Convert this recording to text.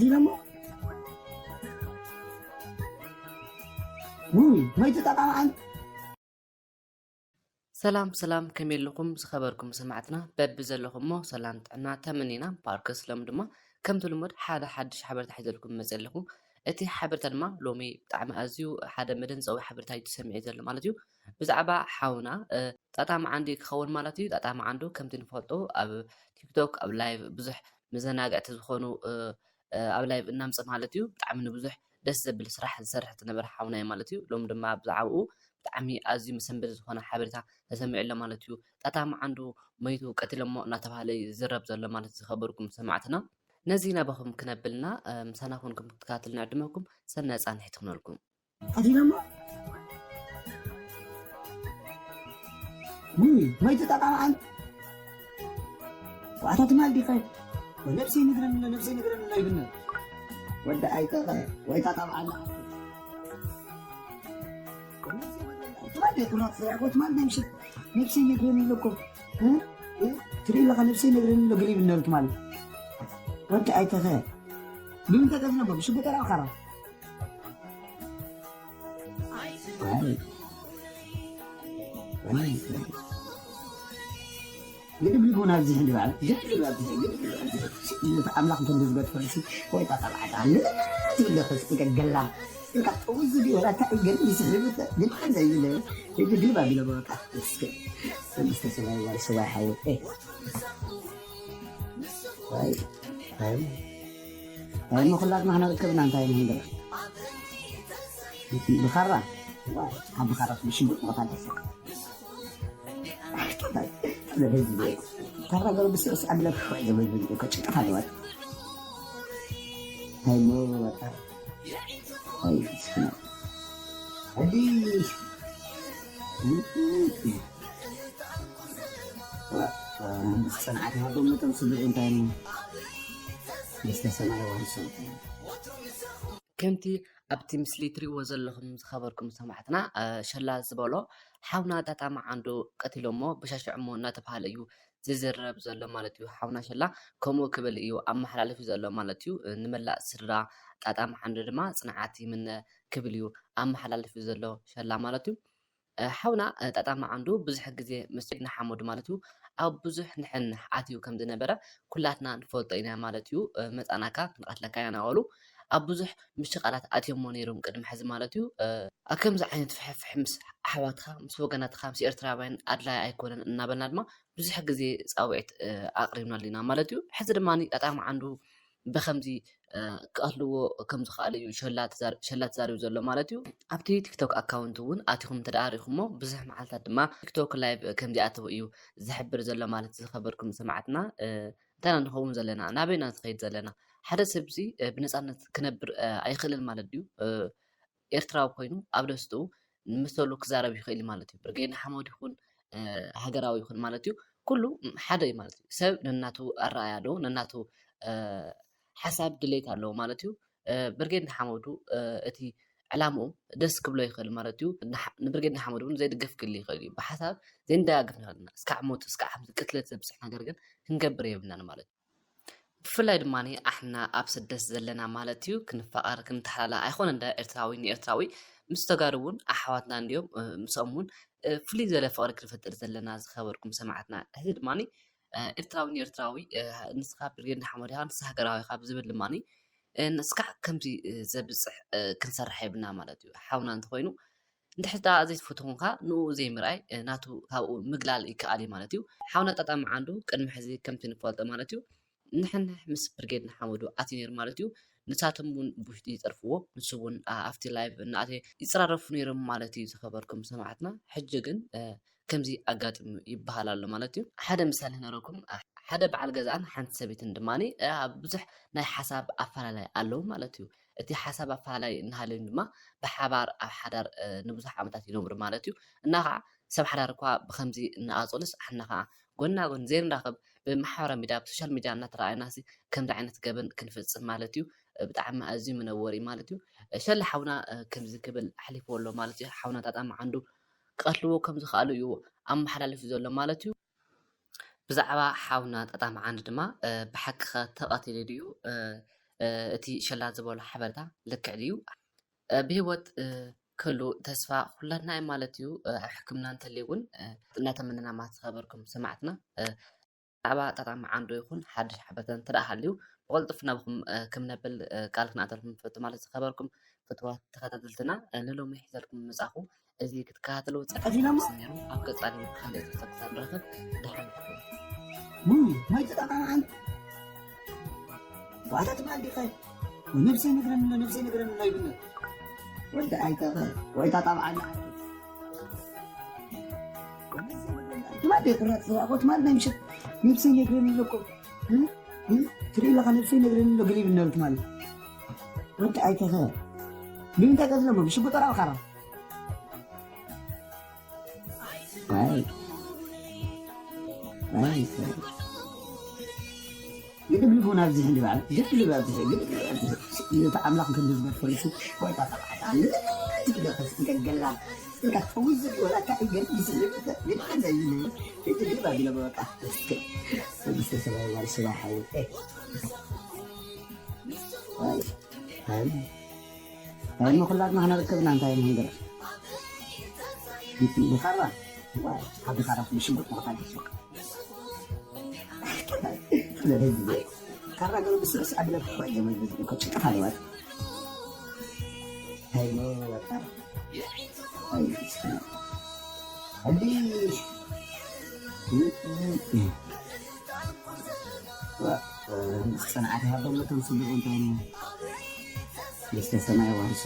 ኢለሞ ውይ መይቱ ጠቃምዓን ሰላም ሰላም፣ ከመይ ኣለኹም ዝኸበርኩም ሰማዕትና? በቢ ዘለኹሞ ሰላም ጥዕና ተመኒና። ፓርከስ ሎም ድማ ከምቲ ልሙድ ሓደ ሓድሽ ሓበሬታ ሒዘልኩም መፅእ ኣለኹ። እቲ ሓበሬታ ድማ ሎሚ ብጣዕሚ ኣዝዩ ሓደ መደንፀዊ ሓበሬታ እዩ ተሰሚዑ ዘሎ ማለት እዩ። ብዛዕባ ሓውና ጣጣ መዓንዱ ክኸውን ማለት እዩ። ጣጣ መዓንዱ ከምቲ ንፈልጦ ኣብ ቲክቶክ ኣብ ላይቭ ብዙሕ መዘናግዕቲ ዝኾኑ ኣብ ላይቭ እናምፀ ማለት እዩ። ብጣዕሚ ንብዙሕ ደስ ዘብል ስራሕ ዝሰርሕ ዝነበረ ሓውና እዩ ማለት እዩ። ሎም ድማ ብዛዕባኡ ብጣዕሚ ኣዝዩ መሰንበዲ ዝኾነ ሓበሬታ ተሰሚዑ ኣሎ ማለት እዩ። ጣጣ መዓንዱ መይቱ ቀቲሎሞ እናተባህለ እዩ ዝዝረብ ዘሎ ማለት ዝኸበርኩም ሰማዕትና። ነዚ ናባኹም ክነብልና ምሳና ኮንኩም ክትከታተሉ ንዕድመኩም ሰናይ ፃንሒት ይኹነልኩም። ቀቲሎሞ ውይ መይቱ ጣጣ መዓንዱ ዋዕታ ትማል ዲኸ ነብሰይ ንግረኒ ነብሰይ ንግረኒ ይብነ ወዲ ኣይጠቐ ወይ ጣጣ መዓንዱ ትማል ዲኹ ናት ስራሕኮ ትማል ናይ ምሽት ነብሰይ ነግረኒ ኣለኩም ትርኢ ኣለካ ነብሰይ ነግረኒ ኣሎ ግሪብ እናሉ ትማል ወዲ ኣይተኸ ብምንታይ ቀትነቦ ብሽጉጠ ራእኻራ ግድብ ልቦና ኣብዚ ሕጂ በዓል ግድብ ልብ ኣብዚ ሕጂ ግድብ ልብ ኣብዚ ሕጂ ኣምላኽ እንተ ዝገድፈሉ ሲ ወይ ጣጣ በዓል ኣለ ትብለ ከስቲ ገላ እንካ ጠውዝ ዲ ወላ ታ ገል ይስሕብ ግን ዘይለ ግድብ ኣቢለ በቃ እስከ ሰለስተ ሰማይ ዋል ሰዋይ ሓወ ወይ ወይ ወይ ምኹላት ማሕና ርከብና እንታይ ምንገር ብኻራ ኣብ ብኻራ ሽጉጥ ቦታ ደሰ ካራ ገሩ ብስስ ኣብለ ክፍዕ ዝብል ዝብል እኮ ጭንቀት ኣለዋ ኣይሞ ወጣ ኣይ ስና ኣዲ ጽንዓት ሃቦም ነቶም ስድርኡ እንታይ ደስተ ሰማይ ዋርሶ ከምቲ ኣብቲ ምስሊ ትሪእዎ ዘለኹም ዝኸበርኩም ሰማዕትና ሸላ ዝበሎ ሓውና ጣጣ መዓንዶ ቀቲሎሞ በሻሽዕሞ እናተባሃለ እዩ ዝዝረብ ዘሎ ማለት እዩ። ሓውና ሸላ ከምኡ ክብል እዩ ኣመሓላልፊ ዘሎ ማለት እዩ። ንመላእ ስድራ ጣጣ መዓንዶ ድማ ጽንዓት ይምነ ክብል እዩ ኣመሓላልፊ ዘሎ ሸላ ማለት እዩ። ሓውና ጣጣ መዓንዱ ብዙሕ ግዜ ምስ ጀግና ሓመዱ ማለት እዩ ኣብ ብዙሕ ንሕንሕ ኣትዩ ከም ዝነበረ ኩላትና ንፈልጦ ኢና ማለት እዩ። መፃናካ ክንቐትለካ ኢና እናበሉ ኣብ ብዙሕ ምሽቃላት ኣትዮሞ ነይሮም ቅድሚ ሕዚ ማለት እዩ። ኣብ ከምዚ ዓይነት ፍሕፍሕ ምስ ኣሕዋትካ ምስ ወገናትካ ምስ ኤርትራውያን ኣድላይ ኣይኮነን እናበልና ድማ ብዙሕ ግዜ ፃውዒት ኣቕሪብናሉ ኢና ማለት እዩ። ሕዚ ድማ ጣጣ መዓንዱ ብከምዚ ክቐትልዎ ከም ዝኽኣሉ እዩ ሸላ ተዛሪቡ ዘሎ ማለት እዩ። ኣብቲ ቲክቶክ ኣካውንት እውን ኣቲኹም እንተ ርኢኹሞ ብዙሕ መዓልታት ድማ ቲክቶክ ላይቭ ከም ዝኣተወ እዩ ዝሕብር ዘሎ ማለት ዝኸበርኩም ሰማዕትና። እንታይ ኢና ንኸውን ዘለና? ናበይ ኢና ዝኸይድ ዘለና? ሓደ ሰብ እዚ ብነፃነት ክነብር ኣይኽእልን ማለት ድዩ? ኤርትራዊ ኮይኑ ኣብ ደስትኡ ንመሰሉ ክዛረብ ይኽእል ማለት እዩ። ብርጌድ ንሓመዱ ይኹን ሃገራዊ ይኹን ማለት እዩ ኩሉ ሓደ እዩ ማለት እዩ። ሰብ ነናቱ ኣረኣያ ኣለዎ፣ ነናቱ ሓሳብ ድሌት ኣለዎ ማለት እዩ። ብርጌድ ንሓመዱ እቲ ዕላምኡ ደስ ክብሎ ይኽእል ማለት እዩ። ንብርጌድ ንሓመዱ እውን ዘይድገፍ ክል ይኽእል እዩ። ብሓሳብ ዘይንደጋግፍ ንኽእል ኢና። እስካዕ ሞት እስካዕ ከምዚ ቅትለት ዘብፅሕ ነገር ግን ክንገብር የብልናን ማለት እዩ። ብፍላይ ድማ ኣሕና ኣብ ስደት ዘለና ማለት እዩ ክንፋቐር ክንተሓላላ ኣይኮነ እንዳ ኤርትራዊ ንኤርትራዊ ምስ ተጋሩ እውን ኣሕዋትና እንዲዮም። ምስኦም እውን ፍልይ ዝበለ ፍቕሪ ክንፈጥር ዘለና ዝኸበርኩም ሰማዕትና። እዚ ድማ ኤርትራዊ ንኤርትራዊ ንስኻ ብርጌድ ንሓመዱ ኢኻ ንስኻ ሃገራዊ ኢኻ ብዝብል ድማ ንስካ ከምዚ ዘብፅሕ ክንሰርሕ የብልና ማለት እዩ። ሓውና እንተኮይኑ እንድሕር ደኣ ዘይትፈትዎ ኮንካ ንኡ ዘይምርኣይ ናቱ ካብኡ ምግላል ይከኣል እዩ ማለት እዩ። ሓውና ጣጣ መዓንዱ ቅድሚ ሕዚ ከምቲ ንፈልጦ ማለት እዩ ንሕንሕ ምስ ብርጌድ ንሓመዱ ኣትዩ ነይሩ ማለት እዩ። ንሳቶም እውን ብውሽጢ ይፀርፍዎ ንሱ እውን ኣብቲ ላይቭ እናኣተየ ይፀራረፉ ነይሮም ማለት እዩ። ዝኸበርኩም ሰማዕትና ሕጂ ግን ከምዚ ኣጋጢሙ ይበሃል ኣሎ ማለት እዩ። ሓደ ምሳሌ ክነግረኩም ሓደ በዓል ገዛን ሓንቲ ሰበይትን ድማ ኣብ ብዙሕ ናይ ሓሳብ ኣፈላላይ ኣለዉ ማለት እዩ። እቲ ሓሳብ ኣፈላላይ እናሃለዮም ድማ ብሓባር ኣብ ሓዳር ንብዙሕ ዓመታት ይነብሩ ማለት እዩ። እና ከዓ ሰብ ሓዳር እኳ ብከምዚ እናኣፀሉስ ኣሕና ከዓ ጎና ጎን ዘይንራኸብ ብማሕበራዊ ሚድያ ብሶሻል ሚድያ እናተረኣየና ከምዚ ዓይነት ገበን ክንፍፅም ማለት እዩ። ብጣዕሚ ኣዝዩ መነወሪ ማለት እዩ። ሸላ ሓውና ከምዚ ክብል ኣሕሊፍዎ ኣሎ ማለት እዩ። ሓውና ጣጣ መዓንዱ ክቐትልዎ ከም ዝኽኣሉ እዩ ኣመሓላልፉ ዘሎ ማለት እዩ። ብዛዕባ ሓውና ጣጣ መዓንዱ ድማ ብሓቂ ኸ ተቐቲሉ ድዩ እቲ ሸላ ዝበሎ ሓበሬታ ልክዕ ድዩ? ብህይወት ክህሉ ተስፋ ኩላትና እዩ ማለት እዩ። ሕክምና እንተልዩ እውን እናተመነና ማለት ዝኸበርኩም ሰማዕትና፣ ብዛዕባ ጣጣ መዓንዶ ይኹን ሓድሽ ሓበሬታ እንተ ደኣ ሃልዩ ብቐልጡፍ ናብኹም ከም ነብል ቃል ክንኣተልኩም ንፈቱ ማለት ዝኸበርኩም ፍትዋት ተኸታተልትና፣ ንሎሚ ሒዘልኩም ምጻኹ እዚ ክትከታተሉ ጸኒሕኩም ነይሩ። ኣብ ቀጻሊ ካልእ ተኸታተልቲ ንረኽብ። ደሓን ኩኑ። ውይ ማይ ተጣቃማዓን ዋዕታ ትማል ዲኻ? ነብሰይ ነግረኒ ኣሎ፣ ነብሰይ ነግረኒ ኣሎ ይብል። ወዲ ኣይተኸ ወይ ታጣብዓና ትማል ዲኻ? ትማል ናይ ምሸት ነብሰይ ነግረኒ ኣሎ እኮ። ትርኢ ኣለኻ ነብሰይ ነግረኒ ኣሎ ግን ይብል ነብት ማለት ወዲ ኣይተኸ ንምንታይ ቀዝለሞ ብሽጉጥ ራብኻራ ግድብ ልቡ ናብዚ ሕንዲ በዓል ግድብ ልብ ኣብዚ ሕንዲ ግድብ ልብ ኣብዚ ሕንዲ እቲ ኣምላኽ ክንዲ ዝገፈሉ ሲ ወይ ታጣባሓት ኣለ ትግደ ከስንከገላ እንካ ትፈውዝ ወላካ ይገርም ይስልም ግድብ ዘይነ ግድብ ኣቢለ በቃ እስከ ሰብስተ ሰባይ ዋል ስባሕ ሓውል ኣይ ኣይ ኣይ ኩላትና ክነረከብና እንታይ ንህንገር ብኻራ ዓዲ ካራ ሽጉጥ ምቕታል ካራ ገለ ብስዕስ ዓድለ ክኾይ ጭቀት ኣለዋት ሃይሞ ወጣ ጽንዓት ይሃበለቶም ስቡቕ እንታይ ነው ደስተ ሰማይ ዋርሶ